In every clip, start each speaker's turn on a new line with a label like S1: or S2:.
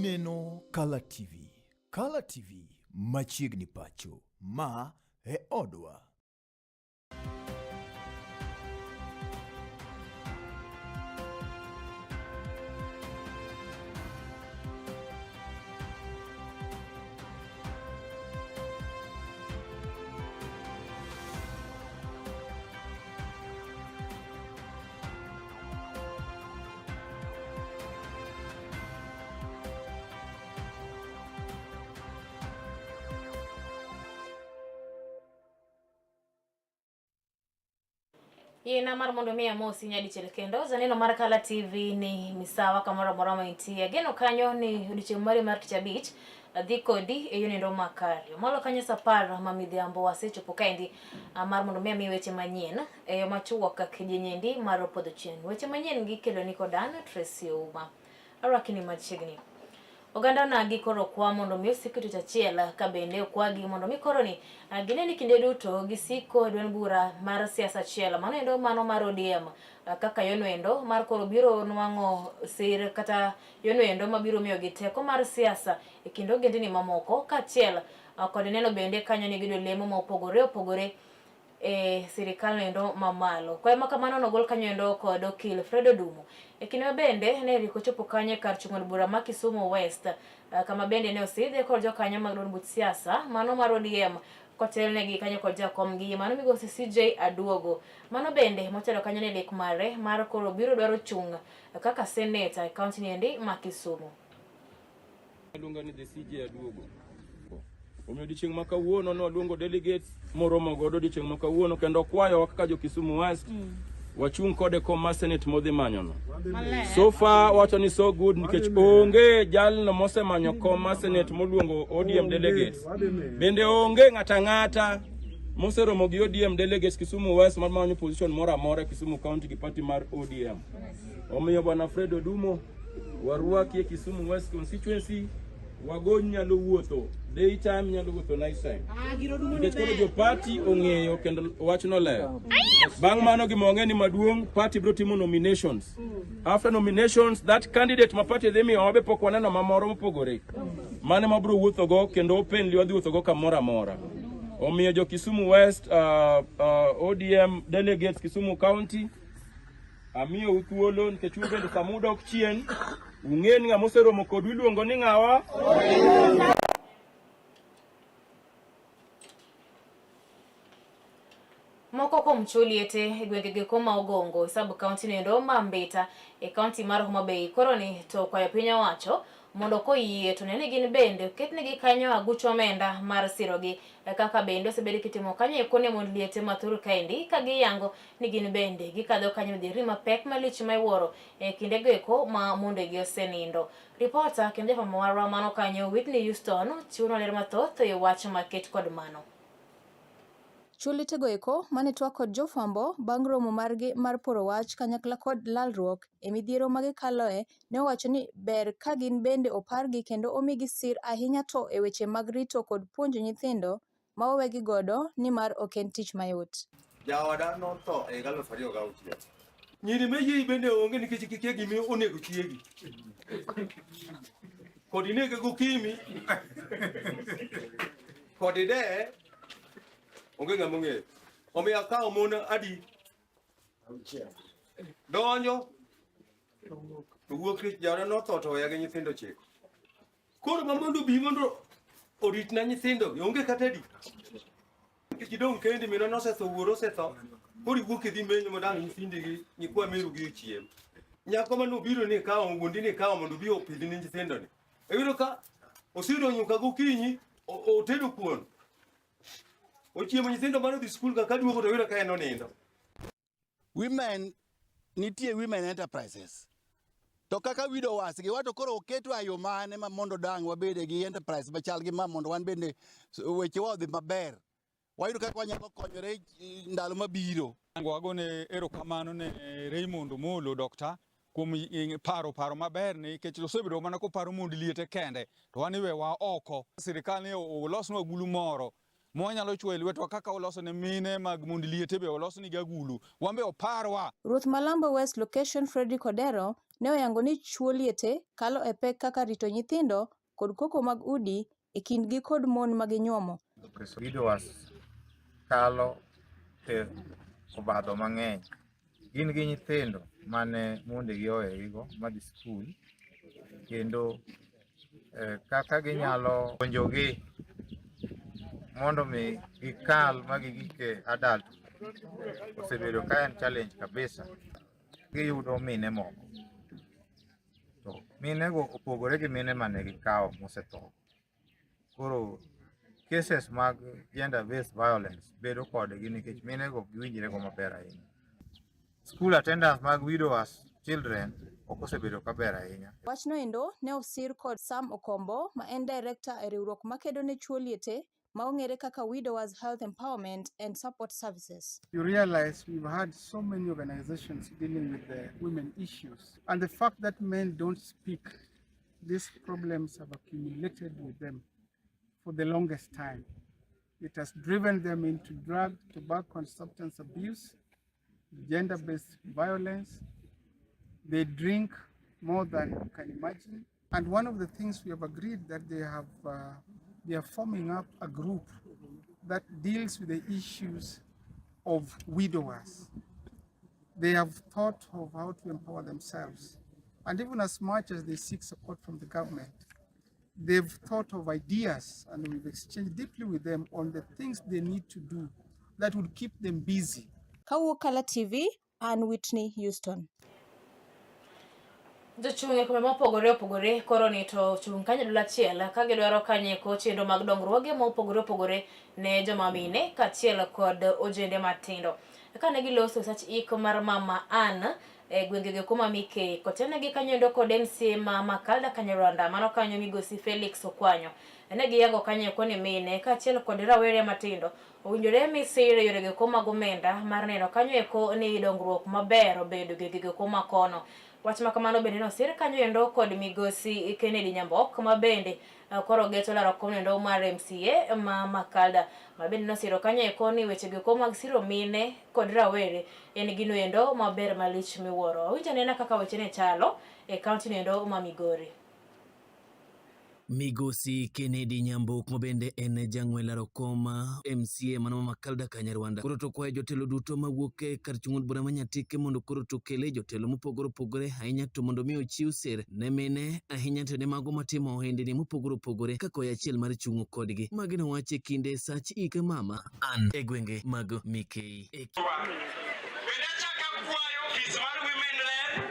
S1: Ineno Kala TV. Kala TV machiegni pacho. Ma e odwa.
S2: Yiena mar mondo mi amosi nyadichiel kendo janeno mar Kala TV ni misawa kamoro amora ma intie. Ageno kanyo ni odiochieng' mari mar tich abich dhi kodi e yo nendo makare. Molo kanyo sa apar ma midhiambo wasechopo kaendi ah, mar mondo mi ami weche manyien e yo machuok kidienyendi mar podho chieng'. Weche manyien gi kelo ni kod an Tracy Ouma. Arwaki ni machiegni. Oganda onagi koro kwa mondo mi osik e tich achiel ka bende okwagi mondo mi koro ni ah, gine ni kinde duto gisiko e duond bura mar siasa achiel mano endo mano mar ODM ah, kaka yono endo mar koro biro nwang'o sir kata yono endo mabiro miyogi teko mar siasa e kind ogendini mamoko kaachiel ah, kod neno bende kanyo ni giyudo lemo ma opogore opogore e sirikal endo mamalo. Kwayo ma kamano nogol kanyo endo kod okil Fred Odumo. E kinde ma bende ne rik ochopo kanyo e kar chung' od bura ma Kisumu West, eh, kama bende ne osidhe kod jokanyo mag duond buch siasa mano mar ODM kotelnegi kanyo kod jakomgi mano migosi CJ Aduogo. Mano bende motelo kanyo ne lek mare mar koro biro dwaro chung' kaka seneta e kaunti niendi ma Kisumu.
S3: Aluonga ni the CJ Aduogo. Omiyo odiechieng' ma kawuono ne waluongo delegates moromo godo odiechieng' ma kawuono kendo kwayowa kaka jo Kisumu West mm. wachung' kode kom mar Senate modhi manyono. So far wacho ni so good nikech onge jalno mosemanyo kom mar Senate moluongo ODM delegates. Bende onge ng'ata ng'ata moseromo gi ODM delegates Kisumu West mar manyo position moro amora Kisumu County gi party mar ODM. Omiyo bwana Fred Odumo warwaki e Kisumu West constituency wagony nyalo wuotho day time nyalo wuotho night time ah, nikech koro jo party ong'eyo kendo wachno ler. Bang' mano gima wang'e ni maduong' party biro timo nominations. After nominations that candidate ma party dhi miyo wabe pok waneno mamoro mopogore. Mano ma biro wuotho go kendo openly wadhi wuotho go kamoro amora. Omiyo jo Kisumu West uh, uh, ODM delegates Kisumu County Amiyou thuolo nikech un bende sama udok chien ung'e ni ng'ama oseromo kodu iluongo ni ng'awa?
S2: Moko kuom chuo liete e gwenge geko ma Ogongo e sub county noendo ma Mbita e county mar Homa Bay koro ni to okwayo piny owacho mondo koyie to ne ni gin bende oketnegi kanyo aguch omenda mar sirogi kaka bende osebed kitimo kanyo eko ne mond liete ma thur kaendi ka giyango ni gin bende gikadho kanyo midhierni mapek malich ma iwuoro e kindego eko ma mondegi osenindo. Ripota kendo jafwambo marwa mano kanyo Whitney Houston chiwonwa ler mathoth e wach maket kod mano.
S4: Chuo lietego eko mane twak kod jofwambo bang' romo margi mar poro wach kanyakla kod lalruok e midhiero magikaloe ne owacho ni ber ka gin bende opargi kendo omigi sir ahinya to e weche mag rito kod puonjo nyithindo ma owegi godo nimar ok en tich mayot.
S5: Jaoda notho e higa 2006. Nyiri me yie bende onge nikech kikia gima onego chiegi. Kod inege gokimi. Kod ide onge ng'ama ong'eyo. Omiyo akawo mon adi? Donjo. To wuok tich jaoda notho to oweya gi nyithindo ochiko. Koro ma mondo obi mondo oritna nyithindo onge kata adi. Nikech idong' kendi minwa nosetho wuoro osetho. Koro iwuok idhi menyo mondo ang' nyithindi gi nyikwa meru gi ochiem. Nyako mane obiro ni kawo wuondi ni kawo mondo obi opidhni nyithindo ni. Iyudo ka osiro nyuka gokinyi otedo kuon. Ochiemo nyithindo mane odhi skul ka kaduogo to oyudo ka en onindo.
S6: Women nitie women enterprises. To kaka widowers gi wato koro oketwa e yo mane ma mondo dang' wabede gi enterprise machal gi ma mondo wan bende wechewa odhi maber. Wayud kaka wanyalo konyore eh, ndalo mabiro.
S7: Wagone erokamano ne Raymond Omolo Dokta kuom paro paro maber nikech osebedo mana koparo mond liete kende to wan iwewa oko. Sirikal ni olosnwa agulu moro mwanyalo chwoyo e lwetwa kaka oloso ne mine mag mond liete be olosnigi agulu, wan be oparwa.
S4: Ruoth Malambo West Location Fredrick Odero ne oyango ni chuo liete kalo e pek kaka rito nyithindo kod koko mag udi e kindgi kod mon ma ginyuomo.
S8: Widowers kalo e obadho mang'eny. Gin gi nyithindo mane mondegi owegigo madhi skul, kendo kaka ginyalo puonjogi mondo mi gikal ma gigik e adult osebedo ka en challenge kabisa. Giyudo mine moko, to minego opogore gi mine mane gikawo mosetho. Koro cases mag gender based violence bedo kodgi nikech minego ok giwinjre go maber ahinya. School attendance mag widowers children ok osebedo kaber ahinya.
S4: Wachno endo ne osir kod Sam Okombo ma en director e riwruok makedo ne chuo liete ma ong'ere kaka Widowers Health Empowerment and Support Services.
S9: You realize we've had so many organizations dealing with the women issues, and the fact that men don't speak, these problems have accumulated with them for the longest time. It has driven them into drug, tobacco, and substance abuse, gender-based violence. They drink more than you can imagine. And one of the things we have agreed that they are forming up a group that deals with the issues of widowers. They have thought of how to empower themselves. And even as much as they seek support from the government, they've thought of ideas, and we've exchanged deeply with them on the things they need to do that would keep them busy.
S4: Kawuok Kala TV, an Whitney Houston.
S2: Jochung' e kombe mopogore opogore koro ni to ochung' kanyo duol achiel ka gidwaro kanyeko chenro mag dongruoge mopogore opogore ne joma mine kaachiel kod ojende matindo. Kane giloso sach ik mar Mama Ann e gwengego kuma Mikei kotelnegi kanyo kod MCA ma Makalda Kanyarwanda mano kanyo migosi Felix Okwanyo. Ne giyango kanyo eko ni mine kaachiel kod rawere matindo owinjore misir e yorego eko mag omenda mar neno kanyo eko ni dongruok maber obedo e gwengego eko makono. Wach ma kamano bende nosir kanyo endo kod migosi Kennedy Nyambok ma bende koro geto laro kom endo mar MCA ma Makalda ma bende nosiro kanyo eko ni weche go eko mag siro mine kod rawere en gino endo maber malich miwuoro. Awinjo anena kaka weche ne chalo e kaunti no endo ma Migori.
S10: Migosi Kennedy Nyambok ma bende en jang'we laro kom MCA mano ma Makalda Kanyarwanda koro to kwayo jotelo duto mawuok e kar chung' od bura ma Nyatike mondo koro to okele jotelo mopogore opogore ahinya to mondo mi ochiw ser ne mine ahinya to ne mago matimo ohendni mopogore opogore kaka oyo achiel mar chung' kodgi. Magi nowacho e kinde sach ik mama Ann e gwenge mag Mikei.
S11: Bende achako akwayo ofis mar Women Rep,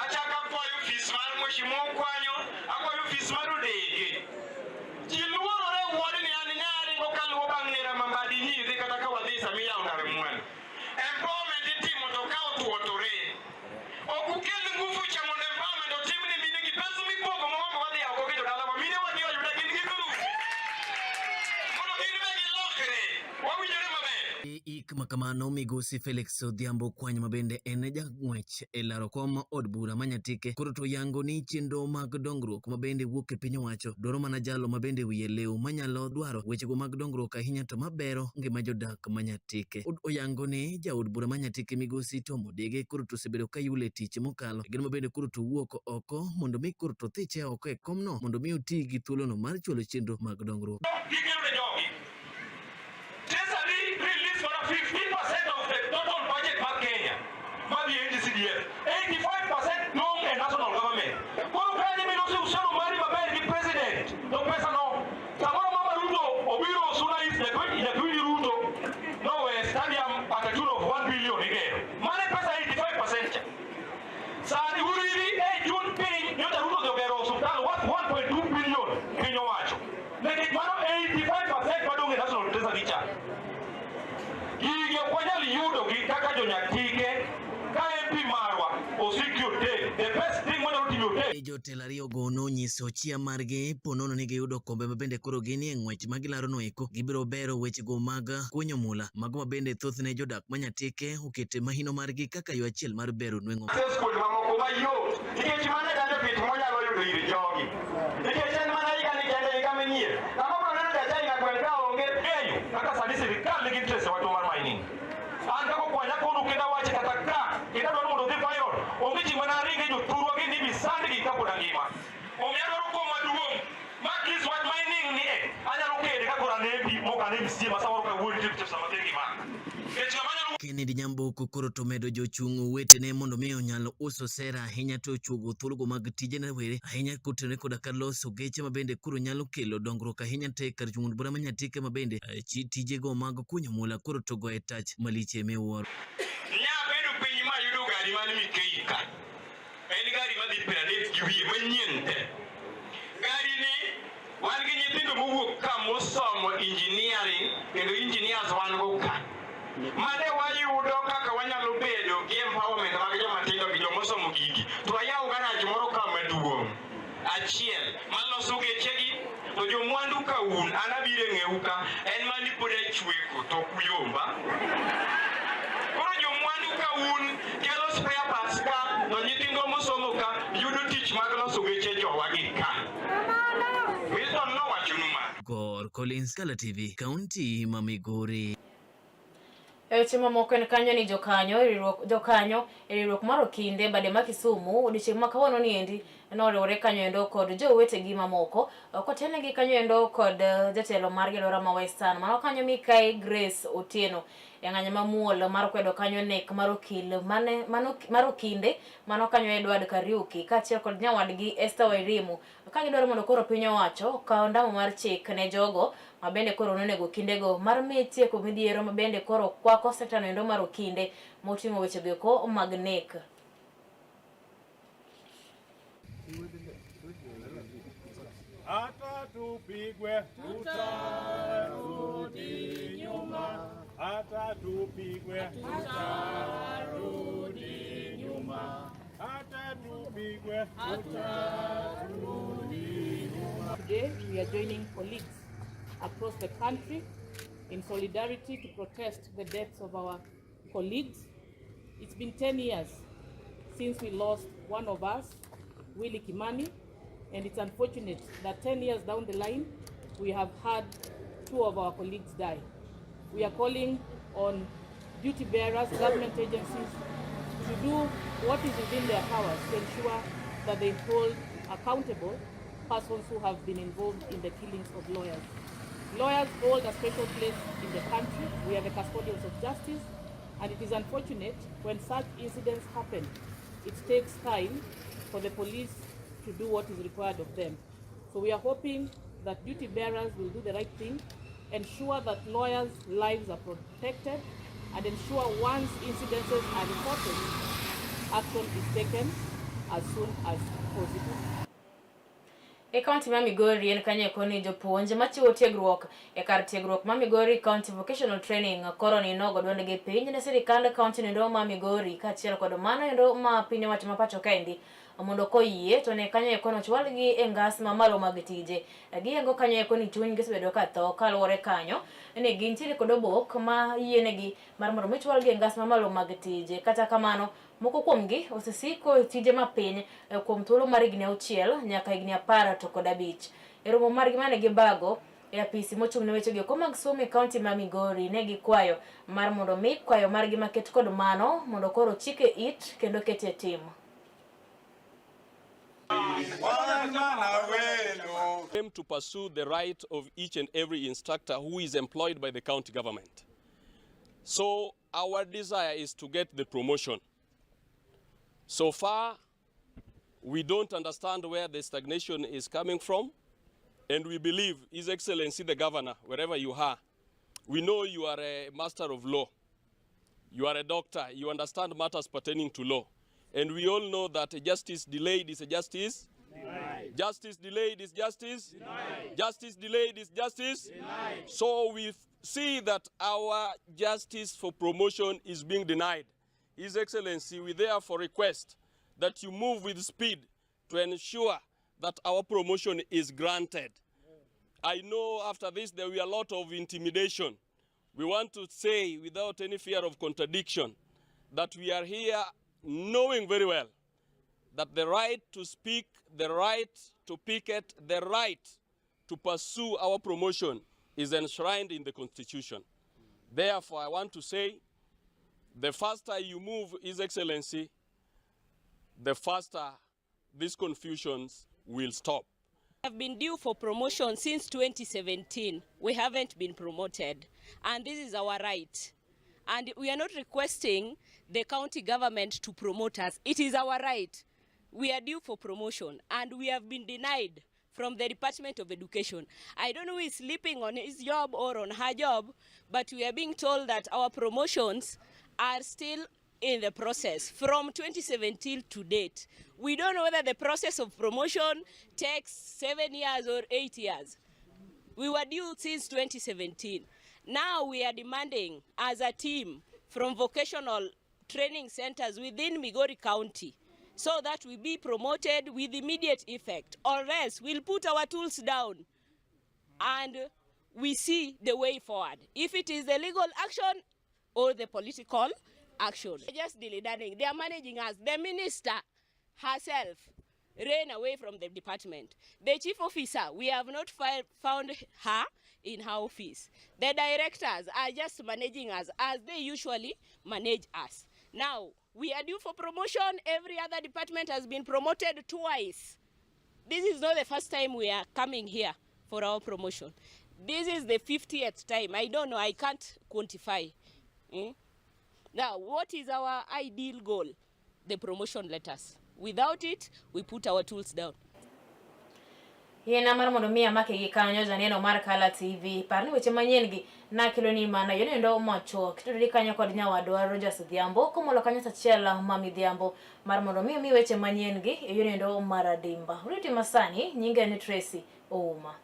S11: achako akwayo ofis mar Mheshimiwa Okwanyo, akwayo ofis mar Odege. Ji luorore wuodni an nyaringo kaluwo bang' nera mambadi nyidhi kata ka wadhi sama iyawo ndara mwalo. Empowerment itimo to ka otuo to rem. Ok ukel nguvu cha mondo empowerment otim ne mine gi pesa mipogo mowambo wadhi yawo go gi jodalawa. Mine wagi oyuda gin gi grup. Mondo gin be gilokre. Wawinjore maber.
S10: E ik makamano migosi Felix Odhiambo Kwanyo ma bende en jang'wech e laro kom od bura ma Nyatike koro to yango ni chenro mag dongruok ma bende wuok e piny owacho dwaro mana jalo ma bende wiye lew manyalo dwaro wechego mag dongruok ahinya to mabero ngima jodak ma Nyatike. Oyango ni jaod bura ma Nyatike migosi Tom Odege koro to osebedo ka yule tich mokalo gin ma bende koro to wuok oko mondo mi koro to thiche oko e komno mondo mi oti gi thuolono mar chwalo chenro mag dongruok.
S11: Gikelo ne jogi. Treasury release mana 15% of the total budget mar Kenya madhi e NGCDF. 85% dong' e national government. Koro ka miloso uhusiano mari maber gi president, to pesa no samoro Mama Ruto obiro Suna East Nyakwini Ruto nowe stadium at a tune of 1 billion igero. Mane pesa 85% cha. Sani Uriri e jun piny nyocha Ruto odhi ogero osuptal worth 1.2 billion piny owacho. Nikech mano 85% madong' e national treasury cha. Gigi ok wanyal yudogi kaka jonyatike ka MP marwa osiki otel. The best thing mwanyalo timo otel.
S10: Jotelo ariyogo nonyiso chia margi ponono ni giyudo kombe ma bende koro ginie ng'wech ma gilarono eko gibiro bero wechego mag kunyo mula mago ma bende thothne jodak ma Nyatike okete mahino margi kaka yo achiel mar bero nweng'o.
S11: Access kuonde mamoko mayot nikech mano e benefit mwanyalo yudo ir jogi. Nikech en mana higa ni kende higa manyien. Kama bro neno ja China gweng' ka onge ng'eyo kaka sani sirikal nigi interest e wachwa mar mining. An kaka okwanya kono kendo awache kata ka kendo adwaro mondo odhi viral. Onge chieng' mana aringe jothurwa mangima. Omiyo adwaro kom maduong' ma at least wach mining ni e anyalo kede ka koro an MP mok an MCA ma samoro kawuoyo nitie pesa matin gimako. Nikech ng'ama nyalo
S10: Kennedy Nyamboko koro to medo jochung' wetene mondo mi onyal uso sera ahinya to chuogo thuologo mag tije ne rowere ahinya kotenore koda ka loso geche ma bende koro nyalo kelo dongruok ahinya te kar chung' od bura ma Nyatike ma bende tijego mag kunyo mula koro to goye tach malich miwuoro.
S11: Nya bedo piny ma ayudo gari man Mikei ka. En gari madhi 30 gi wiye manyien te. Gari ni wan gi nyithindo mowuok ka mosomo engineering kendo engineers wan go ka. Mane wayudo kaka wanyalo bedo gi empowerment mag joma tindo gi jomosomo gigi. To wayaw garage moro ka maduong' achiel maloso gechegi to jomwandu ka un an abiro e ng'eu ka en mani pod achweko to ok uyomba. Koro jomwandu ka un kelo spare parts ka to nyithindwa mosomo ka yudo tich mag loso geche jowagi ka. Milton nowachonu ma.
S10: Gor Collins, Kala TV, Kaunti ma Migori.
S2: E weche mamoko en kanyo ni jokanyo e riwruok jokanyo e riwruok mar okinde bade ma Kisumu odiochieng' ma kawuono ni endi noriwore kanyo endo kod jowetegi mamoko kotelnegi kanyo endo kod jatelo margi alwora ma Western mano kanyo Mikai Grace Otieno e ng'anyo mamuol mar kwedo kanyo nek mar okil mane mano mar okinde mano kanyo Edward Kariuki kaachiel kod nyawadgi Esther Wairimu ka gidwaro mondo koro piny owacho okaw ndamo mar chik ne jogo ma bende koro nonego okindego mar mi tieko midhiero ma bende koro kwako sektano endo mar okinde moting'o wechego eko mag nek.
S12: Hata tupigwe tutarudi nyuma, hata tupigwe tutarudi nyuma, hata tupigwe tutarudi nyuma.
S13: Today we are joining colleagues across the country in solidarity to protest the deaths of our colleagues. It's been 10 years since we lost one of us, Willie Kimani, and it's unfortunate that 10 years down the line, we have had two of our colleagues die. We are calling on duty bearers, government agencies, to do what is within their powers to ensure that they hold accountable persons who have been involved in the killings of lawyers. Lawyers hold a special place in the country. We are the custodians of justice, and it is unfortunate when such incidents happen, it takes time for the police to do what is required of them. So we are hoping that duty bearers will do the right thing, ensure that lawyers' lives are protected, and ensure once incidences are reported, action is taken as soon as possible.
S2: E kaunti ma Migori en kanyo eko ni jopuonj machiwo tiegruok e kar tiegruok ma Migori County Vocational Training koro ni nogo duondgi piny ne sirikand kaunti noendo ma Migori kaachiel kod mano endo ma piny owacho ma pacho kaendi mondo koyie to ne kanyo eko nochwalgi e ngas mamalo mag tije. Giyango kanyo eko ni chunygi osebedo ka tho kaluwore kanyo ni gintiere kod obok ma yienegi mar mondo mi chwalgi e ngas mamalo mag tije. Kata kamano, moko kuomgi osesiko e tije mapiny kuom thuolo mar higni 6 nyaka higni 15. E romo margi mane gibago e apisi mochung' ne weche go mag somo e kaunti ma Migori ne gikwayo mar mondo mi kwayo margi maket kod mano mondo koro chike it kendo kete tim.
S3: Aim to pursue the right of each and every instructor who is employed by the county government. So our desire is to get the promotion. So far, we don't understand where the stagnation is coming from, and we believe His Excellency the Governor, wherever you are, we know you are a master of law, you are a doctor, you understand matters pertaining to law, and we all know that a justice delayed is a justice denied. Justice delayed is justice denied. Justice delayed is justice denied. So we see that our justice for promotion is being denied. His Excellency, we therefore request that you move with speed to ensure that our promotion is granted. I know after this there will be a lot of intimidation. We want to say without any fear of contradiction that we are here knowing very well that the right to speak, the right to picket, the right to pursue our promotion is enshrined in the Constitution. Therefore, I want to say, the faster you move, His Excellency, the faster these confusions will stop.
S14: Have been due for promotion since 2017. We haven't been promoted, and this is our right. And we are not requesting the county government to promote us. It is our right. We are due for promotion, and we have been denied from the Department of Education. I don't know who is sleeping on his job or on her job, but we are being told that our promotions are still in the process from 2017 to date. We don't know whether the process of promotion takes 7 years or 8 years. We were due since 2017. Now we are demanding as a team from vocational training centers within Migori County so that we be promoted with immediate effect, or else we'll put our tools down and we see the way forward. If it is the legal action or the political action. They're just dilly-dallying. They are managing us. The minister herself ran away from the department. The chief officer, we have not found her in her office. The directors are just managing us as they usually manage us. Now, we are due for promotion. Every other department has been promoted twice. This is not the first time we are coming here for our promotion. This is the 50th time. I don't know, I can't quantify. Now, what is our ideal goal? The promotion letters. Without it, we put our tools down.
S2: Yien mar mondo mi amake gi kanyo janeno mar Kala TV. Par ni weche manyien gi nakelo ni mana yono machuok. Tudori kanyo kod nyawadwa Rogers Odhiambo komolo kanyo saa achiel ma midhiambo mar mondo mi omi weche manyien gi e yono mar adimba. Uriti masani nyinga ni Tracy Ouma.